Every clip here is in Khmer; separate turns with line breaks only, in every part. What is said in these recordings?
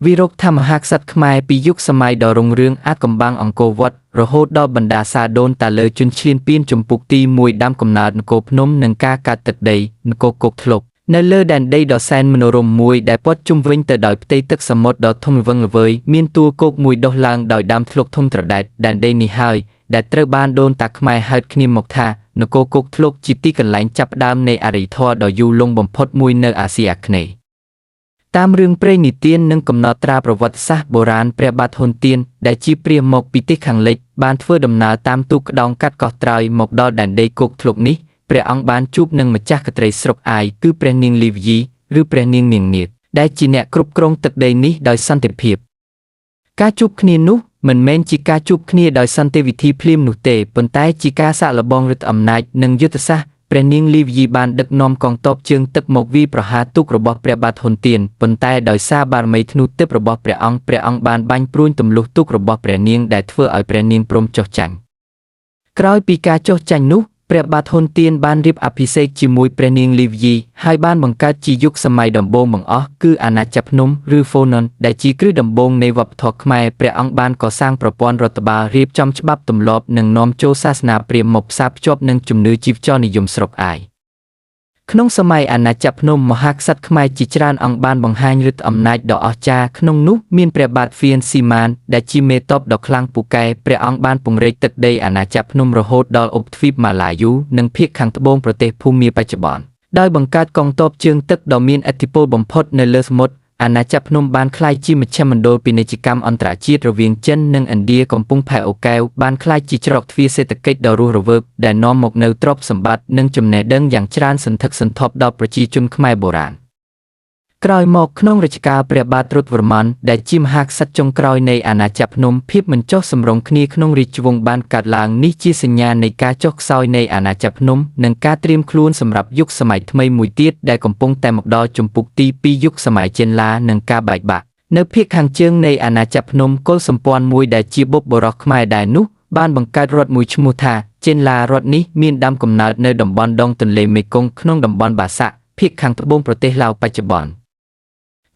វីរោគថាមហាក្សត្រខ្មែរពីយុគសម័យដ៏រុងរឿងអាថ៌កំបាំងអង្គរវត្តរហូតដល់បណ្ដាសាដូនតាលើជនឈ្លានពានជំពូកទី1ដើមកំណើតនគរភ្នំនិងការកាត់ទឹកដីនគរគោកធ្លុកនៅលើដែនដីដ៏សែនមនោរម្យមួយដែលព័ទ្ធជុំវិញទៅដោយផ្ទៃទឹកសមុទ្រដ៏ធំល្វឹងល្វើយមានទួលគោកមួយដុះឡើងដោយដើមធ្លុកធំត្រដែតដែនដីនេះហើយដែលត្រូវបានដូនតាខ្មែរហៅគ្នាមកថានគរគោកធ្លុកជាទីកន្លែងចាប់ផ្ដើមនៃអរិយធម៌ដ៏យូរលង់បំផុតមួយនៅអាស៊ីអាគ្នេយ៍តាមរឿងព្រេងនិទាននិងកំណត់ត្រាប្រវត្តិសាស្ត្របុរាណព្រះបាទហ៊ុនទៀនដែលជាព្រាហ្មណ៍មកពីទិសខាងលិចបានធ្វើដំណើរតាមទូកក្តោងកាត់កោះត្រើយមកដល់ដែនដីគោកធ្លុកនេះព្រះអង្គបានជួបនឹងម្ចាស់ក្សត្រីស្រុកអាយគឺព្រះនាងលីវយីឬព្រះនាងនាងនាគដែលជាអ្នកគ្រប់គ្រងទឹកដីនេះដោយសន្តិភាពការជួបគ្នានោះមិនមែនជាការជួបគ្នាដោយសន្តិវិធីភ្លាមនោះទេប៉ុន្តែជាការសាកល្បងឫទ្ធិអំណាចនិងយុទ្ធសាស្ត្រព្រះនាងលីវយីបានដឹកនាំកងទ័ពជើងទឹកមកវាយប្រហារទូករបស់ព្រះបាទហ៊ុនទៀនប៉ុន្តែដោយសារបារមីធ្នូទិព្វរបស់ព្រះអង្គព្រះអង្គបានបាញ់ព្រួញទម្លុះទូករបស់ព្រះនាងដែលធ្វើឲ្យព្រះនាងព្រមចុះចាញ់ក្រោយពីការចុះចាញ់នោះព្រះបាទហ៊ុនទៀនបានរៀបអភិសេកជាមួយព្រះនាងលីវយីហើយបានបង្កើតជាយុគសម័យដំបូងបង្អស់គឺអាណាចក្រភ្នំឬហ្វូណនដែលជាគ្រឹះដំបូងនៃវប្បធម៌ខ្មែរព្រះអង្គបានកសាងប្រព័ន្ធរដ្ឋបាលរៀបចំច្បាប់ទម្លាប់និងនាំចូលសាសនាព្រាហ្មណ៍មកផ្សារភ្ជាប់នឹងជំនឿជីវចលនិយមស្រុកអាយក្នុងសម័យអាណាចក្រភ្នំមហាក្សត្រខ្មែរជាច្រើនអង្គបានបង្ហាញឫទ្ធិអំណាចដ៏អស្ចារ្យក្នុងនោះមានព្រះបាទហ្វៀនស៊ីម៉ានដែលជាមេតបដ៏ខ្លាំងពូកែព្រះអង្គបានពង្រីកទឹកដីអាណាចក្រភ្នំរហូតដល់ឧបទ្វីបម៉ាឡាយូនិងភាគខាងត្បូងប្រទេសភូមាបច្ចុប្បន្នដោយបង្កើតកងទ័ពជើងទឹកដ៏មានឥទ្ធិពលបំផុតនៅលើសមុទ្រអាណាចក្រភ្នំបានក្លាយជាមជ្ឈមណ្ឌលពាណិជ្ជកម្មអន្តរជាតិរវាងចិននិងឥណ្ឌាកំពង់ផែអូកែវបានក្លាយជាច្រកទ្វារសេដ្ឋកិច្ចដ៏រស់រវើកដែលនាំមកនូវទ្រព្យសម្បត្តិនិងចំណេះដឹងយ៉ាងច្រើនសន្ធឹកសន្ធាប់ដល់ប្រជាជនខ្មែរបុរាណក្រោយមកក្នុងរជ្ជកាលព្រះបាទរុទ្ទវរ្ម័នដែលជាមហាក្សត្រចុងក្រោយនៃអាណាចក្រភ្នំភាពមិនចុះសម្រុងគ្នាក្នុងរាជវង្សបានកើតឡើងនេះជាសញ្ញានៃការចុះខ្សោយនៃអាណាចក្រភ្នំនិងការត្រៀមខ្លួនសម្រាប់យុគសម័យថ្មីមួយទៀតដែលកំពុងតែមកដល់ជំពូកទី2យុគសម័យចេនឡានិងការបែកបាក់នៅភាគខាងជើងនៃអាណាចក្រភ្នំកុលសម្ព័ន្ធមួយដែលជាបុព្វបុរសខ្មែរដែរនោះបានបង្កើតរដ្ឋមួយឈ្មោះថាចេនឡារដ្ឋនេះមានដើមកំណើតនៅតំបន់ដងទន្លេមេគង្គក្នុងតំបន់បាសាក់ភាគខាងត្បូងប្រទេសឡាវបច្ចុប្បន្ន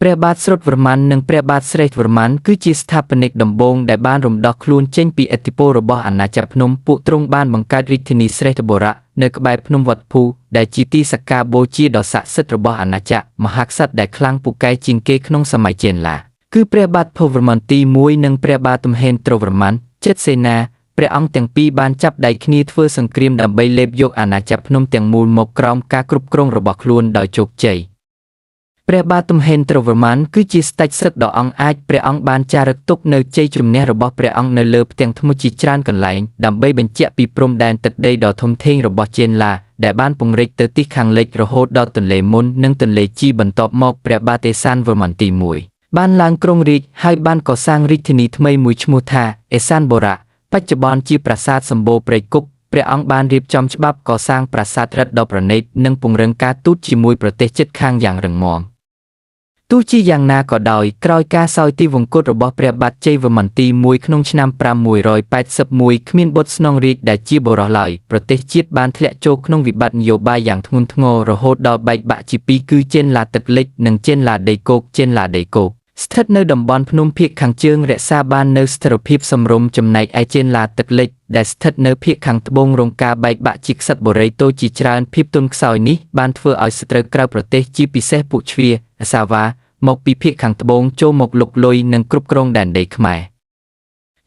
ព្រះបាទស្រុតវរ្ម័ននិងព្រះបាទស្រេស្ថវរ្ម័នគឺជាស្ថាបនិកដំបូងដែលបានរំដោះខ្លួនចេញពីឥទ្ធិពលរបស់អាណាចក្រភ្នំពួកទ្រង់បានបង្កើតរាជធានីស្រេស្ថបុរៈនៅក្បែរភ្នំវត្តភូដែលជាទីសក្ការបូជាដ៏ស័ក្តិសិទ្ធិរបស់អាណាចក្រមហាក្សត្រដែលខ្លាំងពូកែជាងគេក្នុងសម័យចេនឡាគឺព្រះបាទភវរ្ម័នទី1និងព្រះបាទមហេន្ទ្រវរ្ម័នចិត្តសេនាព្រះអង្គទាំងពីរបានចាប់ដៃគ្នាធ្វើសង្គ្រាមដើម្បីលេបយកអាណាចក្រភ្នំទាំងមូលមកក្រោមការគ្រប់គ្រងរបស់ខ្លួនដោយជោគជ័យព្រះបាទមហេន្ទ្រវរ្ម័នគឺជាស្ដេចសឹកដ៏អង់អាចព្រះអង្គបានចារឹកទុកនៅជ័យជំនះរបស់ព្រះអង្គនៅលើផ្ទាំងថ្មជាច្រើនកន្លែងដើម្បីបញ្ជាក់ពីព្រំដែនទឹកដីដ៏ធំធេងរបស់ចេនឡាដែលបានពង្រីកទៅទិសខាងលិចរហូតដល់ទន្លេមុននិងទន្លេជីបន្ទាប់មកព្រះបាទេសានវរ្ម័នទី1បានឡើងគ្រងរាជហើយបានកសាងរាជធានីថ្មីមួយឈ្មោះថាអេសានបុរៈបច្ចុប្បន្នជាប្រាសាទសម្បូរព្រៃគុកព្រះអង្គបានរៀបចំច្បាប់កសាងប្រាសាទរិទ្ធដ៏ប្រណីតនិងពង្រឹងការទូតជាមួយប្រទេសជិតខាងយ៉ាងរឹងមាំទោះជាយ៉ាងណាក៏ដោយក្រោយការសោយទិវង្គតរបស់ព្រះបាទជ័យវរ្ម័នទី1ក្នុងឆ្នាំ581គ្មានបុត្រស្នងរាជដែលជាបុរសឡើយប្រទេសជាតិបានធ្លាក់ចូលក្នុងវិបត្តិនយោបាយយ៉ាងធ្ងន់ធ្ងររហូតដល់បែកបាក់ជាពីរគឺចេនឡាទឹកលិចនិងចេនឡាដីគោកចេនឡាដីគោកស្ថិតនៅតំបន់ភ្នំភាគខាងជើងរក្សាបាននូវស្ថិរភាពសមរម្យចំណែកឯចេនឡាទឹកលិចដែលស្ថិតនៅភាគខាងត្បូងរងការបែកបាក់ជាក្សត្របុរីតូចជាច្រើនភាពទន់ខ្សោយនេះបានធ្វើឲ្យសត្រូវក្រៅប្រទេសជាពិសេសពួកជ្វាសាវ៉ាមកពីភាគខាងត្បូងចូលមកលុកលុយនិងគ្រប់គ្រងដែនដីខ្មែរ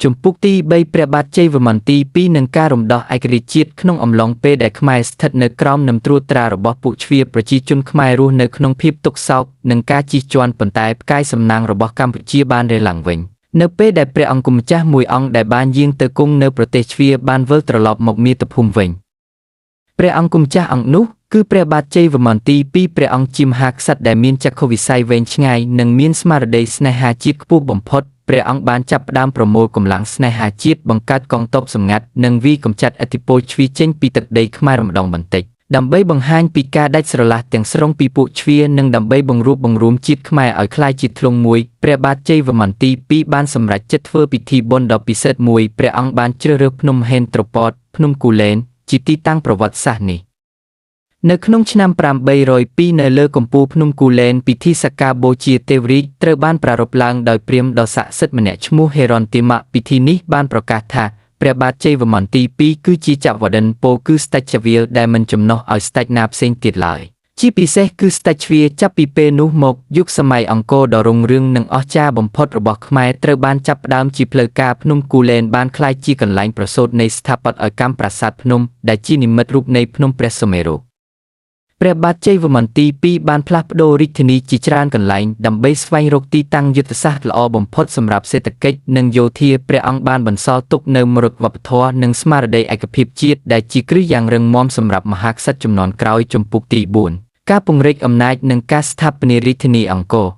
ជំពូកទី3ព្រះបាទជ័យវរ្ម័នទី2នឹងការរំដោះឯករាជ្យជាតិក្នុងអំឡុងពេលដែលខ្មែរស្ថិតនៅក្រោមនឹមត្រួតត្រារបស់ពួកជ្វាប្រជាជនខ្មែររស់នៅក្នុងភាពទុក្ខសោកនិងការជិះជាន់ប៉ុន្តែផ្កាយសំណាងរបស់កម្ពុជាបានរះឡើងវិញនៅពេលដែលព្រះអង្គម្ចាស់មួយអង្គដែលបានយាងទៅគង់នៅប្រទេសជ្វាបានវិលត្រឡប់មកមាតុភូមិវិញព្រះអង្គម្ចាស់អង្គនោះគឺព្រះបាទជ័យវរ្ម័នទី2ព្រះអង្គជាមហាក្សត្រដែលមានចក្ខុវិស័យវែងឆ្ងាយនិងមានស្មារតីស្នេហាជាតិខ្ពស់បំផុតព្រះអង្គបានចាប់ផ្ដើមប្រមូលកម្លាំងស្នេហាជាតិបង្កើតកងទ័ពសម្ងាត់និងវាយកម្ចាត់ឥទ្ធិពលជ្វាចេញពីទឹកដីខ្មែរម្ដងបន្តិចដើម្បីបង្ហាញពីការដាច់ស្រឡះទាំងស្រុងពីពួកជ្វានិងដើម្បីបង្រួបបង្រួមជាតិខ្មែរឲ្យក្លាយជាធ្លុងមួយព្រះបាទជ័យវរ្ម័នទី2បានសម្រេចចិត្តធ្វើពិធីបុណ្យដ៏ពិសិដ្ឋមួយព្រះអង្គបានជ្រើសរើសភ្នំហេនត្រពតភ្នំគូលែនជាទីតាំងប្រវត្តិសាស្ត្រនេះ នៅក្នុងឆ្នាំ802នៅលើកំពូលភ្នំគូលែនពិធីសក្ការបូជាទេវរាជត្រូវបានប្រារព្ធឡើងដោយព្រាហ្មណ៍ដ៏ស័ក្តិសិទ្ធិម្នាក់ឈ្មោះហេរ៉ុនទីម៉ាក់ពិធីនេះបានប្រកាសថាព្រះបាទជ័យវរ្ម័នទី2គឺជាចក្រវឌិនពោលគឺស្ដេចជ្វាលដែលមិនចំណុះឲ្យស្ដេចណាផ្សេងទៀតឡើយជាពិសេសគឺស្ដេចជ្វាចាប់ពីពេលនោះមកយុគសម័យអង្គរដ៏រុងរឿងនិងអស្ចារ្យបំផុតរបស់ខ្មែរត្រូវបានចាប់ផ្ដើមជាផ្លូវការភ្នំគូលែនបានក្លាយជាកន្លែងប្រសូតនៃស្ថាបត្យកម្មប្រាសាទភ្នំដែលជានិមិត្តរូបនៃភ្នំព្រះសុមេរុព្រះបាទជ័យវរ្ម័នទី2បានផ្លាស់ប្ដូររាជធានីជាច្រើនកន្លែងដើម្បីស្វែងរកទីតាំងយុទ្ធសាស្ត្រល្អបំផុតសម្រាប់សេដ្ឋកិច្ចនិងយោធាព្រះអង្គបានបន្សល់ទុកនូវមរតកវប្បធម៌និងស្មារតីឯកភាពជាតិដែលជាគ្រឹះយ៉ាងរឹងមាំសម្រាប់មហាក្សត្រជំនាន់ក្រោយជំពូកទី4ការពង្រីកអំណាចនិងការស្ថាបនារាជធានីអង្គរ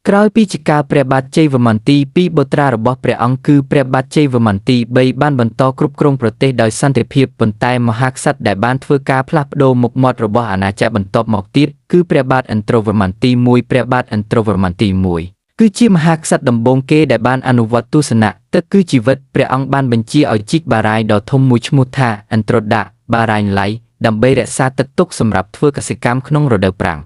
ក្រោយពីជាការព្រះបាទជ័យវរ្ម័នទី2បុត្រារបស់ព្រះអង្គគឺព្រះបាទជ័យវរ្ម័នទី3បានបន្តគ្រប់គ្រងប្រទេសដោយសន្តិភាពប៉ុន្តែមហាក្សត្រដែលបានធ្វើការផ្លាស់ប្ដូរមុខមាត់របស់អាណាចក្របន្ទាប់មកទៀតគឺព្រះបាទឥន្ទ្រវរ្ម័នទី1ព្រះបាទឥន្ទ្រវរ្ម័នទី1គឺជាមហាក្សត្រដំបូងគេដែលបានអនុវត្តទស្សនៈទឹកគឺជីវិតព្រះអង្គបានបញ្ជាឲ្យជីកបារាយណ៍ដ៏ធំមួយឈ្មោះថាឥន្ទ្រដាក់បារាយណ៍ឡៃដើម្បីរក្សាទឹកទុកសម្រាប់ធ្វើកសិកម្មក្នុងរដូវប្រាំង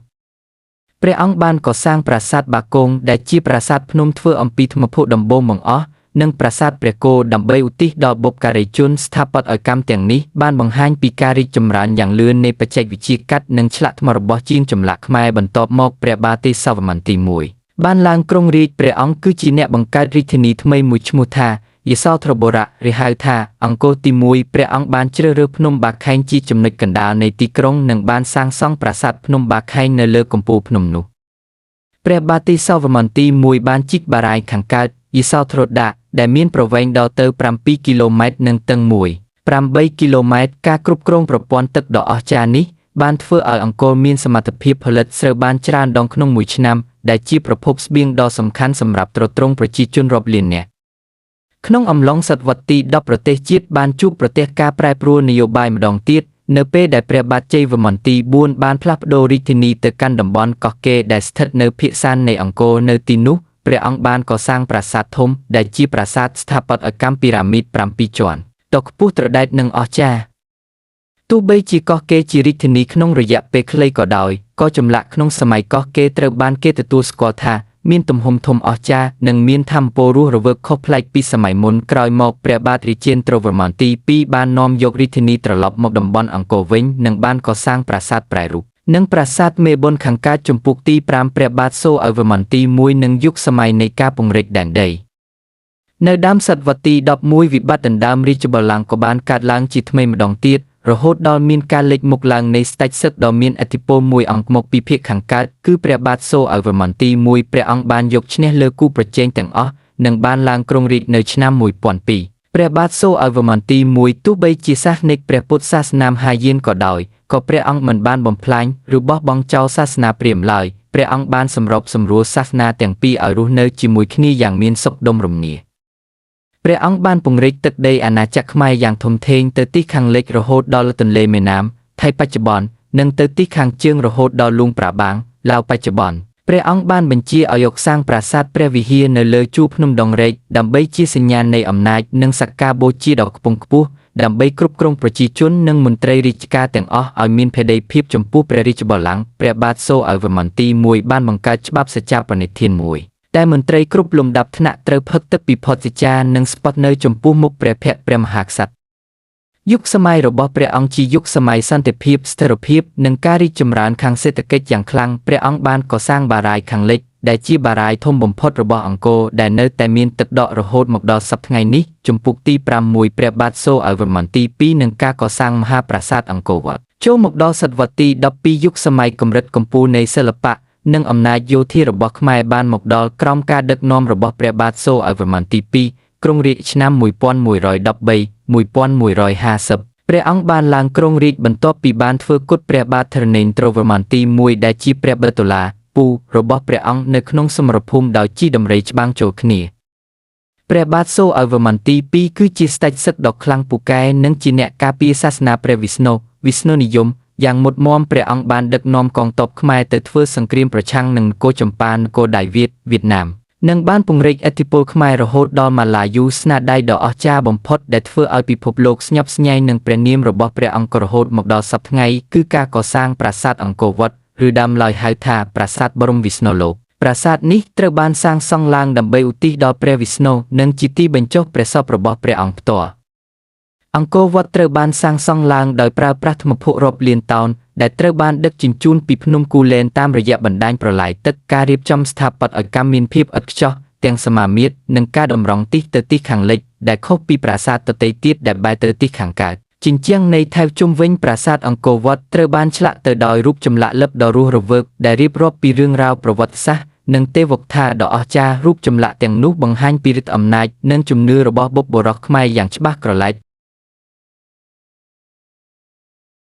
ព្រះអង្គបានកសាងប្រាសាទបាគងដែលជាប្រាសាទភ្នំធ្វើអំពីថ្មភក់ដំបូងបង្អស់និងប្រាសាទព្រះគោដើម្បីឧទ្ទិសដល់បុព្វការីជនស្ថាបត្យកម្មទាំងនេះបានបង្ហាញពីការរីកចម្រើនយ៉ាងលឿននៃបច្ចេកវិទ្យាកាត់និងឆ្លាក់ថ្មរបស់ជាងចម្លាក់ខ្មែរបន្ទាប់មកព្រះបាទទេសវរ្ម័នទី1បានឡើងគ្រងរាជ្យព្រះអង្គគឺជាអ្នកបង្កើតរាជធានីថ្មីមួយឈ្មោះថាយសោធរបុរៈឬហៅថាអង្គរទី1ព្រះអង្គបានជ្រើសរើសភ្នំបាខែងជាចំណុចកណ្ដាលនៃទីក្រុងនិងបានសាងសង់ប្រាសាទភ្នំបាខែងនៅលើកំពូលភ្នំនោះព្រះបាទទេសវរ្ម័នទី1បានជីកបារាយណ៍ខាងកើតយសោធរដាក់ដែលមានប្រវែងដល់ទៅ7គីឡូម៉ែត្រនិងតឹង1.8គីឡូម៉ែត្រការគ្រប់គ្រងប្រព័ន្ធទឹកដ៏អស្ចារ្យនេះបានធ្វើឲ្យអង្គរមានសមត្ថភាពផលិតស្រូវបានច្រើនដងក្នុងមួយឆ្នាំដែលជាប្រភពស្បៀងដ៏សំខាន់សម្រាប់ទ្រទ្រង់ប្រជាជនរាប់លាននាក់ក្នុងអំឡុងសតវត្សទី10ប្រទេសជាតិបានជួបប្រទះការប្រែប្រួលនយោបាយម្ដងទៀតនៅពេលដែលព្រះបាទជ័យវរ្ម័នទី4បានផ្លាស់ប្ដូររាជធានីទៅកាន់តំបន់កោះកេរដែលស្ថិតនៅភាគសាននៃអង្គរនៅទីនោះព្រះអង្គបានកសាងប្រាសាទធំដែលជាប្រាសាទស្ថាបត្យកម្មពីរ៉ាមីត7ជាន់ដ៏ខ្ពស់ត្រដែតនិងអស្ចារ្យទោះបីជាកោះកេរជារាជធានីក្នុងរយៈពេលខ្លីក៏ដោយក៏ចម្លាក់ក្នុងសម័យកោះកេរត្រូវបានគេទទួលស្គាល់ថាមានទំហំធំអស្ចារ្យនិងមានធម៌ពលរស់រវើកខុសប្លែកពីសម័យមុនក្រោយមកព្រះបាទរាជេន្ទ្រវរ្ម័នទី2បាននាំយករាជធានីត្រឡប់មកតំបន់អង្គរវិញនិងបានកសាងប្រាសាទប្រែរូបនិងប្រាសាទមេបុនខាងកើតជំពូកទី5ព្រះបាទសូឲ្យវរ្ម័នទី1និងយុគសម័យនៃការពង្រីកដែនដីនៅដើមសតវត្សទី11វិបត្តិដណ្ដើមរាជបល្ល័ង្កក៏បានកើតឡើងជាថ្មីម្ដងទៀតរហូតដល់មានការលេចមុខឡើងនៃស្ដេចសឹកដ៏មានឥទ្ធិពលមួយអង្គមកពីភាគខាងកើតគឺព្រះបាទសូឲ្យវរ្ម័នទី1ព្រះអង្គបានយកឈ្នះលើគូប្រជែងទាំងអស់និងបានឡើងគ្រងរាជ្យនៅឆ្នាំ1002ព្រះបាទសូឲ្យវរ្ម័នទី1ទោះបីជាសាសនិកព្រះពុទ្ធសាសនាមហាយានក៏ដោយក៏ព្រះអង្គមិនបានបំផ្លាញឬបោះបង់ចោលសាសនាព្រាហ្មណ៍ឡើយព្រះអង្គបានសម្របសម្រួលសាសនាទាំងពីរឲ្យរស់នៅជាមួយគ្នាយ៉ាងមានសុខដុមរមនាព្រះអង្គបានពង្រីកទឹកដីអាណាចក្រខ្មែរយ៉ាងធំធេងទៅទិសខាងលិចរហូតដល់ទន្លេមេណាមថៃបច្ចុប្បន្ននិងទៅទិសខាងជើងរហូតដល់លួងប្រាបាងឡាវបច្ចុប្បន្នព្រះអង្គបានបញ្ជាឲ្យយកសាងប្រាសាទព្រះវិហារនៅលើជួរភ្នំដងរែកដើម្បីជាសញ្ញាណនៃអំណាចនិងសក្ការបូជាដ៏ខ្ពង់ខ្ពស់ដើម្បីគ្រប់គ្រងប្រជាជននិងមន្ត្រីរាជការទាំងអស់ឲ្យមានភក្តីភាពចំពោះព្រះរាជបល្ល័ង្កព្រះបាទសូឲ្យវរ្ម័នទី1បានបង្កើតច្បាប់សច្ចាប្រណិធានមួយតែមន្ត្រីគ្រប់លំដាប់ថ្នាក់ត្រូវផឹកទឹកពីផុតសិចានិងស្បត់នៅចំពោះមុខព្រះភ័ក្ត្រព្រះមហាក្សត្រយុគសម័យរបស់ព្រះអង្គជាយុគសម័យសន្តិភាពស្ថិរភាពនិងការរីកចម្រើនខាងសេដ្ឋកិច្ចយ៉ាងខ្លាំងព្រះអង្គបានកសាងបារាយណ៍ខាងលិចដែលជាបារាយណ៍ធំបំផុតរបស់អង្គរដែលនៅតែមានទឹកដករហូតមកដល់សព្វថ្ងៃនេះជំពូកទី6ព្រះបាទសូឲ្យវរ្ម័នទី2និងការកសាងមហាប្រាសាទអង្គរវត្តចូលមកដល់សតវត្សទី12យុគសម័យកម្រិតកម្ពូលនៃសិល្បៈនិងអំណាចយោធារបស់ខ្មែរបានមកដល់ក្រោមការដឹកនាំរបស់ព្រះបាទសូឲ្យវរ្ម័នទី2គ្រងរាជ្យឆ្នាំ1113 1150ព្រះអង្គបានឡើងគ្រងរាជ្យបន្ទាប់ពីបានធ្វើគុតព្រះបាទធរណេន្ទ្រវរ្ម័នទី1ដែលជាព្រះបិតុលាពូរបស់ព្រះអង្គនៅក្នុងសមរភូមិដោយជិះដំរីច្បាំងចូលគ្នាព្រះបាទសូឲ្យវរ្ម័នទី2គឺជាស្ដេចសឹកដ៏ខ្លាំងពូកែនិងជាអ្នកការពារសាសនាព្រះវិស្ណុវិស្ណុនិយមយ៉ាងមុតមមព្រះអង្គបានដឹកនាំកងទ័ពខ្មែរទៅធ្វើសង្គ្រាមប្រឆាំងនឹងនគរចម្ប៉ានគរដៃវៀតវៀតណាម និងបានពង្រីកឥទ្ធិពលខ្មែររហូតដល់ម៉ាឡាយូស្នាដៃដ៏អស្ចារ្យបំផុតដែលធ្វើឲ្យពិភពលោកស្ញប់ស្ញែងនឹងព្រះនាមរបស់ព្រះអង្គរហូតមកដល់សព្វថ្ងៃគឺការកសាងប្រាសាទអង្គរវត្តឬដើមឡើយហៅថាប្រាសាទបរមវិស្ណុលោកប្រាសាទនេះត្រូវបានសាងសង់ឡើងដើម្បីឧទ្ទិសដល់ព្រះវិស្ណុនិងជាទីបញ្ចុះព្រះសពរបស់ព្រះអង្គផ្ទាល់អង្គរវត្តត្រូវបានសាងសង់ឡើងដោយប្រើប្រាស់ថ្មភក់រាប់លានតោនដែលត្រូវបានដឹកជញ្ជូនពីភ្នំគូលែនតាមរយៈបណ្ដាញប្រឡាយទឹកការរៀបចំស្ថាបត្យកម្មមានភាពឥតខ្ចោះទាំងសមាមាត្រនិងការតម្រង់ទិសទៅទិសខាងលិចដែលខុសពីប្រាសាទដទៃទៀតដែលបែរទៅទិសខាងកើតជញ្ជាំងនៃថែវជុំវិញប្រាសាទអង្គរវត្តត្រូវបានឆ្លាក់ទៅដោយរូបចម្លាក់លិបដ៏រស់រវើកដែលរៀបរាប់ពីរឿងរ៉ាវប្រវត្តិសាស្ត្រនិងទេវកថាដ៏អស្ចារ្យរូបចម្លាក់ទាំងនោះបង្ហាញពីឫទ្ធិអំណាចនិងជំនឿរបស់បុព្វបុរសខ្មែរយ៉ាងច្បាស់ក្រឡែត។